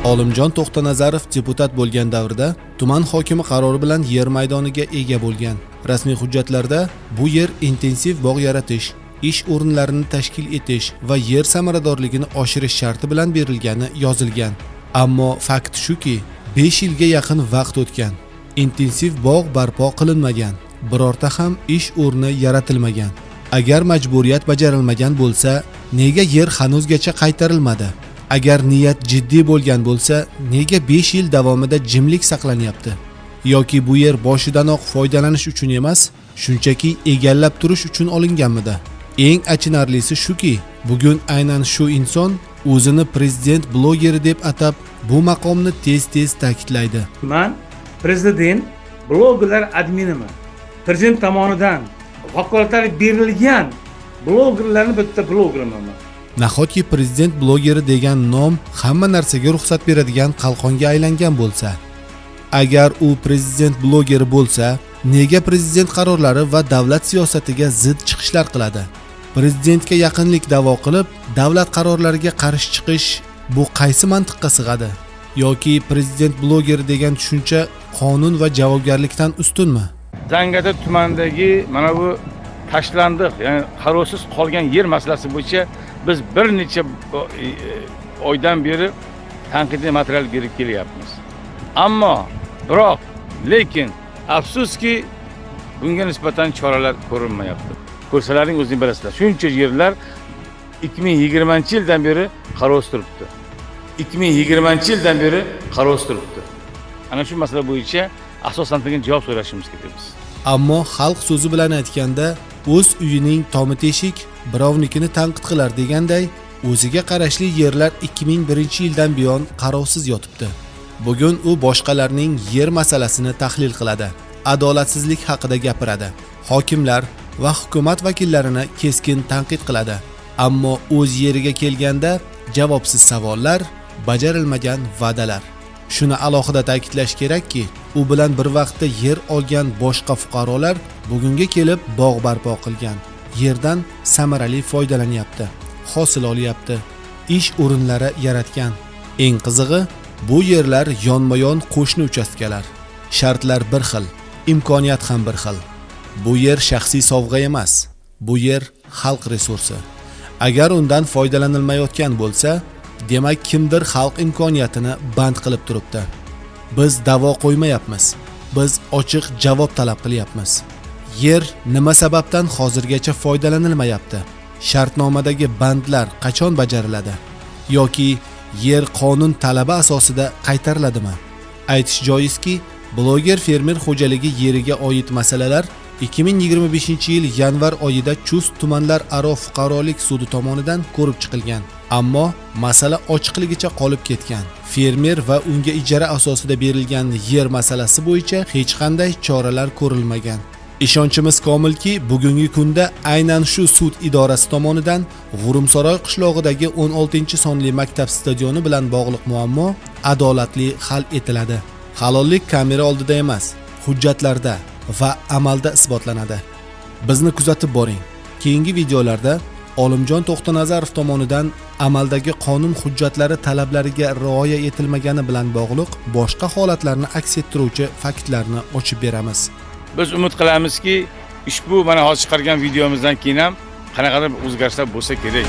Olimjon To'xtanazarov deputat bo'lgan davrda tuman hokimi qarori bilan yer maydoniga ega bo'lgan. Rasmiy hujjatlarda bu yer intensiv bog' yaratish, ish o'rinlarini tashkil etish va yer samaradorligini oshirish sharti bilan berilgani yozilgan. Ammo fakt shuki, 5 yilga yaqin vaqt o'tgan. Intensiv bog' barpo qilinmagan, birorta ham ish o'rni yaratilmagan. Agar majburiyat bajarilmagan bo'lsa, nega yer hanuzgacha qaytarilmadi? Agar niyat jiddiy bo'lgan bo'lsa, nega 5 yil davomida jimlik saqlanyapti? Yoki bu yer boshidanoq foydalanish uchun emas, shunchaki egallab turish uchun olinganmidi? Eng achinarlisi shuki, bugun aynan shu inson o'zini prezident blogeri deb atab, bu maqomni tez-tez ta'kidlaydi. Man prezident blogerlar adminiman. Prezident tomonidan vakolatlar berilgan blogerlarni bitta blogeriman man. Nahotki prezident blogeri degan nom hamma narsaga ruxsat beradigan qalqonga aylangan bo'lsa? Agar u prezident blogeri bo'lsa, nega prezident qarorlari va davlat siyosatiga zid chiqishlar qiladi? Prezidentga yaqinlik da'vo qilib, davlat qarorlariga qarshi chiqish bu qaysi mantiqqa sig'adi? Yoki prezident blogeri degan tushuncha qonun va javobgarlikdan ustunmi? Zangiota tumanidagi mana bu tashlandiq, ya'ni qarovsiz qolgan yer masalasi bo'yicha biz bir necha oydan beri tanqidiy material berib kelyapmiz. Ammo, biroq, lekin afsuski, bunga nisbatan choralar ko'rinmayapti. Ko'rsalaring, o'zing bilasizlar. Shuncha yerlar 2020-yildan beri qarovsiz turibdi. 2020-yildan beri qarovsiz turibdi. Ana shu masala bo'yicha asoslantirilgan javob so'rashimiz kerak biz. Ammo xalq so'zi bilan aytganda, o'z uyining tomi teshik, birovnikini tanqid qilar deganday, o'ziga qarashli yerlar 2001-yildan buyon qarovsiz yotibdi. Bugun u boshqalarning yer masalasini tahlil qiladi, adolatsizlik haqida gapiradi, hokimlar va hukumat vakillarini keskin tanqid qiladi. Ammo o'z yeriga kelganda javobsiz savollar, bajarilmagan va'dalar. Shuni alohida ta'kidlash kerakki, u bilan bir vaqtda yer olgan boshqa fuqarolar bugunga kelib bog' barpo qilgan, yerdan samarali foydalanyapti, hosil olyapti, ish o'rinlari yaratgan. Eng qizig'i, bu yerlar yonma-yon qo'shni uchastkalar. Shartlar bir xil, imkoniyat ham bir xil. Bu yer shaxsiy sovg'a emas, bu yer xalq resursi. Agar undan foydalanilmayotgan bo'lsa, demak, kimdir xalq imkoniyatini band qilib turibdi. Biz da'vo qo'ymayapmiz. Biz ochiq javob talab qilyapmiz. Yer nima sababdan hozirgacha foydalanilmayapti? Shartnomadagi bandlar qachon bajariladi? Yoki yer qonun talabi asosida qaytariladimi? Aytish joizki, bloger fermer xo'jaligi yeriga oid masalalar 2025-yil yanvar oyida Chust tumanlararo fuqarolik sudi tomonidan ko'rib chiqilgan. Ammo masala ochiqligicha qolib ketgan. Fermer va unga ijara asosida berilgan yer masalasi bo'yicha hech qanday choralar ko'rilmagan. Ishonchimiz komilki, bugungi kunda aynan shu sud idorasi tomonidan G'urumsaroy qishlog'idagi 16-sonli maktab stadioni bilan bog'liq muammo adolatli hal etiladi. Halollik kamera oldida emas, hujjatlarda va amalda isbotlanadi. Bizni kuzatib boring. Keyingi videolarda Olimjon To'xtanazarov tomonidan amaldagi qonun hujjatlari talablariga rioya etilmagani bilan bog'liq boshqa holatlarni aks ettiruvchi faktlarni ochib beramiz. Biz umid qilamizki, ushbu mana hozir chiqargan videomizdan keyin ham qanaqadir o'zgarishlar bo'lsa kerak.